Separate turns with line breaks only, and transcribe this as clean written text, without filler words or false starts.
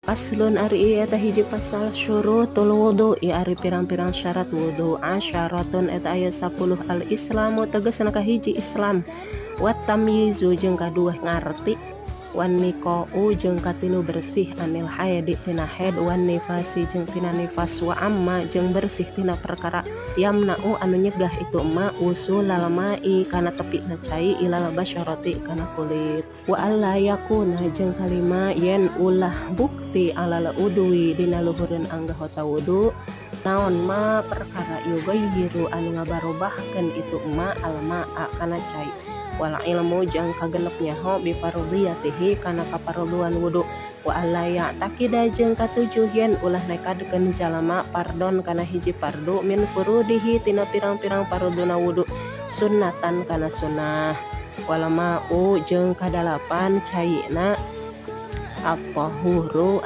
Faslun, ari ieu eta hiji pasal. Syurutul wudu, ari pirang-pirang syarat wudu. Asyaratun, eta aya 10. Al islamu, tegasna kahiji Islam. Wat tamyizu, jeung kadua ngarti. Wan niqa'u, jeung katilu bersih. Anil haidi, tina haid. Wan nifasi, jeung tina nifas. Wa amma, jeung bersih tina perkara. Yamna'u, anu nyegah itu ma wusulal ma'i, kana tepina cai. Ilal basyarati, kana kulit. Wa alla yakuna, jeung kalima yen ulah bukti. Alal udwi, dina luhureun anggota wudu. Naon ma, perkara. Yugayyiru, anu ngabarobahkeun itu ma. Al ma'a, kana cai. Wal ilmu, jeung kagenep nyaho. Bi fardiyatihi, kana kaparluan wudu. Wa alla ya'taqida, jeung katujuh yen ulah nekadkeun jalma. Fardon, kana hiji fardu. Min furudihi, tina pirang-pirang farduna wudu. Sunnatan, kana sunnah. Wal ma'u, jeung kadalapan caina. At-tahuru.